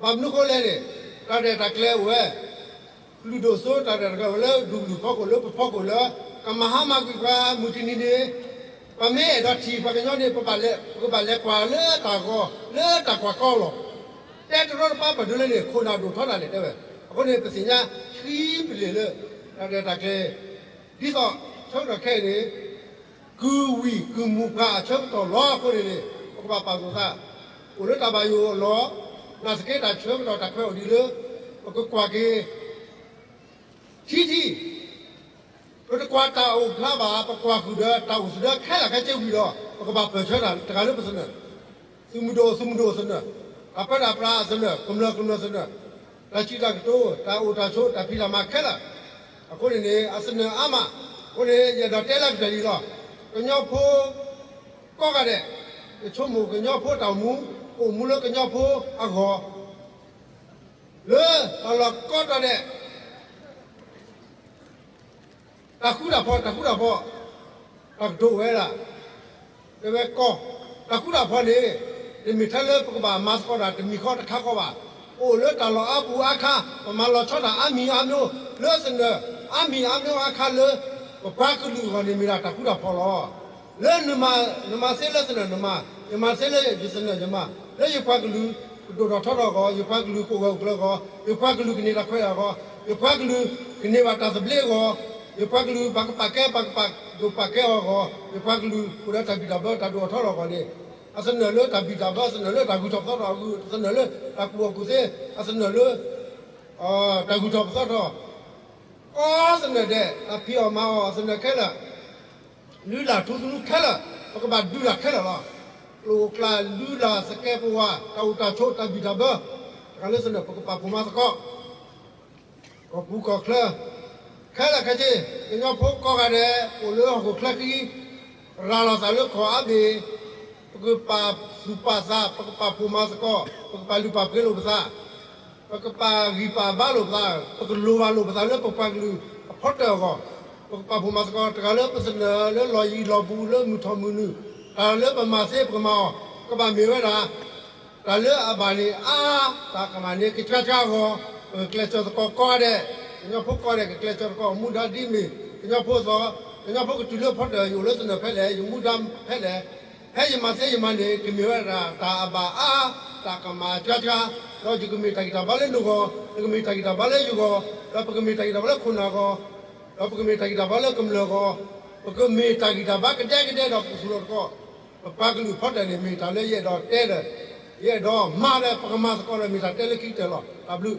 ဘၣ်မနုၤဃိလဲၣ်န့ၣ်, တၢ်ရဲၣ်တၢ်ကျဲၤအိၣ်ဝဲ, ကလုာ်ဒိၣ်စိတၢ်ရဲၣ်တၢ်ကျဲၤအိၣ်ဝဲလၢဒူၣ်ကလုာ်ဖီခိၣ်လၢပဖီခိၣ်လၢ ကမၤဟါမၢ်ကွံာ်ပှၤမုၢ်တနံၤန့ၣ်, ပမ့ၢ်အဲၣ်ဒိးထံၣ်ပှၤကညီန့ၣ် ပဘၣ်လဲၤကွၢ်လၢတၢ်ဂီၤ လၢတၢ်ကွၢ်ကီလီၤ. တဲတရီတပါပှၤဒိးလဲၣ်န့ၣ် ခိၣ်နၢ်ဒိၣ်ထီဒၣ်လဲာ်တဲဝဲ. အဃိန့ၣ် ပသ့ၣ်ညါခံပလ့ၢ်လၢ တၢ်ရဲၣ်တၢ်ကျဲၤ ဒ်သိးဆၢကတီၢ်ခဲအံၤန့ၣ် ကုၢ်ဝံၢ်ကုၢ်မူးပှၤအဆၢကတီၢ်လီၤ. အဃိန့ၣ်န့ၣ် ပကဘၣ်ပာ်သူၣ်ပာ်သး, အိၣ်လၢတၢ်ဘၣ်ယိၣ်အလီၢ်, နာ်သက့တၢ်ဆၢကတီၢ်တၢ်ခွဲးအိၣ်ဒံးလၢ ပကကွၢ်က့ၤ ထံထံ, ပတကွၢ်တၢ်အိၣ်ဖျါဘၣ်, ပကွၢ်ဃုာ်ဒီးတၢ်အိၣ်သဒၢခဲလၢာ်ခဲဆ့ဝံၤဒီး ပကဘၣ်ပၢၢ်ဆၢတၢ်တဂၤလၢပသနၢၣ်, သုးမုၢ်ဒိၣ်သုးမုၢ်ဒိၣ်သနၢၣ်, တၢ်ပၢတၢ်ပြးအသနၢၣ်, ကမျၢၢ်ကမျၢၢ်သနၢၣ်, တၢ်စံးတၢ်ကတိၤ, တၢ်အိၣ်တၢ်ဆိး, တၢ်ဖံးတၢ်မၤခဲလၢာ်. အဃိန့ၣ်န့ၣ် အသနၢၣ်အါမး, အဃိန့ၣ် ယအဲၣ်ဒိးတဲလၢကတၢၢ်အံၤလီၤ. ကညီဖိကိးဂၤဒဲး, ယဆိကမိၣ်ကညီဖိတၢ်အိၣ်မူ, အိၣ်မူလၢကညီဖိအဂီၢ် လၢတၢ်လီၢ်ကိးတီၤဒဲး, တၢ်ဃူတၢ်ဖိး တၢ်ဃူတၢ်ဖိး, တၢ်ကတိၤဝဲဒၣ်, တဲဝဲကီၢ်, တၢ်ဃူတၢ်ဖိးန့ၣ်, တမ့ၢ်ထဲလၢပကဘၣ်မၤသကိးတၢ်တမံၤဃီတခါဃီဘၣ်. အိၣ်လၢတၢ်လီၢ်အါပူၤအါခါ, ပမၤလီၤဆီတၢ်အါမံၤအါမျိၣ်, လၢသနၢၣ်, အါမံၤအါမျိၣ်အါခါလၢ ပပှၤကလုာ်အဂီၢ်န့ၣ်မ့ၢ်ဒၣ်တၢ်ဃူတၢ်ဖိးလီၤ. လၢနမၤ, နမၤသ့လၢသနၢၣ်နမၤ, ယမၤသ့လၢယသနၢၣ်ယမၤ, လၢယပှၤကလုာ်ကဒိၣ်ထီၣ်ထီထီၣ်အဂီၢ်, ယပှၤကလုာ်ကအိၣ်ဂၢၢ်အိၣ်ကျၢၤအဂီၢ်, ယပှၤကလုာ်ကန့ၢ်တၢ်ခွဲးတၢ်ယာ်အဂီၢ်, ယပှၤကလုာ်ကန့ၢ်ဘၣ်တၢ်သဘျ့အဂီၢ်, ယပှၤကလုာ်ပှၤကပာ်ကဲ ပှၤကပာ်ဒိၣ်ပာ်ကဲအီၤအဂီၢ်, ယပှၤကလုာ်အိၣ်ဒီးတၢ်ဘံၣ်တၢ်ဘၢတၢ်ဒိၣ်ထီၣ်ထီထီၣ်အဂီၢ်န့ၣ်, အသနၢၣ်လၢတၢ်ဘံၣ်တၢ်ဘၢ, အသနၢၣ်လၢတၢ်ဂုၤထီၣ်ပသီထီၣ်, အသနၢၣ်လၢတၢ်ကူၣ်ဘၣ်ကူၣ်သ့, အသနၢၣ်လၢ တၢ်ဂုၤထီၣ်ပသီထီၣ်, ကိးသနၢၣ်ဒဲး, တၢ်ဖံးအီၣ်မၤအီၣ်အသနၢၣ်ခဲလၢာ်, လုၢ်လၢ်ထူသနူခဲလၢာ်, ပကဘၣ်ဒုးတၢ်ခဲလၢာ်လီၤ. ကျိၣ်ကျၢ်လုၢ်လၢ်သကဲးပဝး, တၢ်အိၣ်တၢ်ဆိး, တၢ်ဘံၣ်တၢ်ဘၢ, တခါလၢသနၢၣ် ပကပာ်ဖှိၣ်မၤသကိး ကီၢ်ပူၤကီၢ်ချၢ ခဲလၢာ်ခဲဆ့, ကညီဖိကိးဂၤဒဲး အိၣ်လၢဟီၣ်ခိၣ်ချၢဃံ, ရၤလီၤသးလၢကီၢ်အါဘ့ၣ်, ပကပာ်သူၣ်ပာ်သး, ပကပာ်ဖှိၣ်မၤသကိး, ပကပာ်လုၢ်ပာ်ပှ့ၤလိာ်ပသး, ပကပာ်ဂံၢ်ပာ်ဘါလိာ်ပသး, ပကလိၣ်ဘၣ်လိာ်ပသးလၢပပှၤကလုာ်အဖီတၢၣ်အဂီၢ်, ပကပာ်ဖှိၣ်မၤသကိး တဂၤလၢပသနၢၣ်လၢလီၢ်ယံၤလီၢ်ဘူးလၢမုၢ်ထီၣ်မုၢ်နုာ်, တၢ်လၢပမၤသ့ပကမၤအီၤ, ကဘၣ်မ့ၢ်ဝဲဒၣ် တၢ်လၢအဘၣ်န့ၣ်အါ, တၢ်ကမၣ်န့ၣ်ကစှၤစှၤအဂီၢ်, ပကကျဲးစၢးသကိးကိးဂၤဒဲး, ကညီဖိကိးဂၤဒဲး ကကျဲးစၢးသကိးမူဒါဒ်မ့ၢ်, ကညီဖိသီး, ကညီဖိကတုၤလၢဖီတၢၣ် ယအိၣ်လၢသနၢၣ်ဖဲလဲၣ်, ယမူဒါဖဲလဲၣ်, ဖဲယမၤသ့ယမၤန့ၣ် ကမ့ၢ်ဝဲဒၣ်တၢ်အဘၣ်အါ, တၢ်ကမၣ်စှၤစှၤ, ဒီးယကမ့ၢ်တၢ်ဂံၢ်တၢ်ဘါလၢနဂီၢ်, နကမ့ၢ်တၢ်ဂံၢ်တၢ်ဘါလၢယဂီၢ်, ဒီးပကမ့ၢ်တၢ်ဂံၢ်တၢ်ဘါလၢခိၣ်နၢ်အဂီၢ်, ဒီးပကမ့ၢ်တၢ်ဂံၢ်တၢ်ဘါလၢကမျၢၢ်အဂီၢ်, ပကမ့ၢ်တၢ်ဂံၢ်တၢ်ဘါကဒဲကဒဲဒီးပကသူၣ်လီၤသကိး, ပပှၤကလုာ်ဖီတၢၣ်န့ၣ် မ့ၢ်တၢ်လၢယအဲၣ်ဒိးတဲဒီး, ယအဲၣ်ဒိးမၤဒီး ပကမၤသကိးဒီးမ့ၢ်တၢ်တဲလၢခံကတၢၢ်လီၤ. တၢ်ဘျုး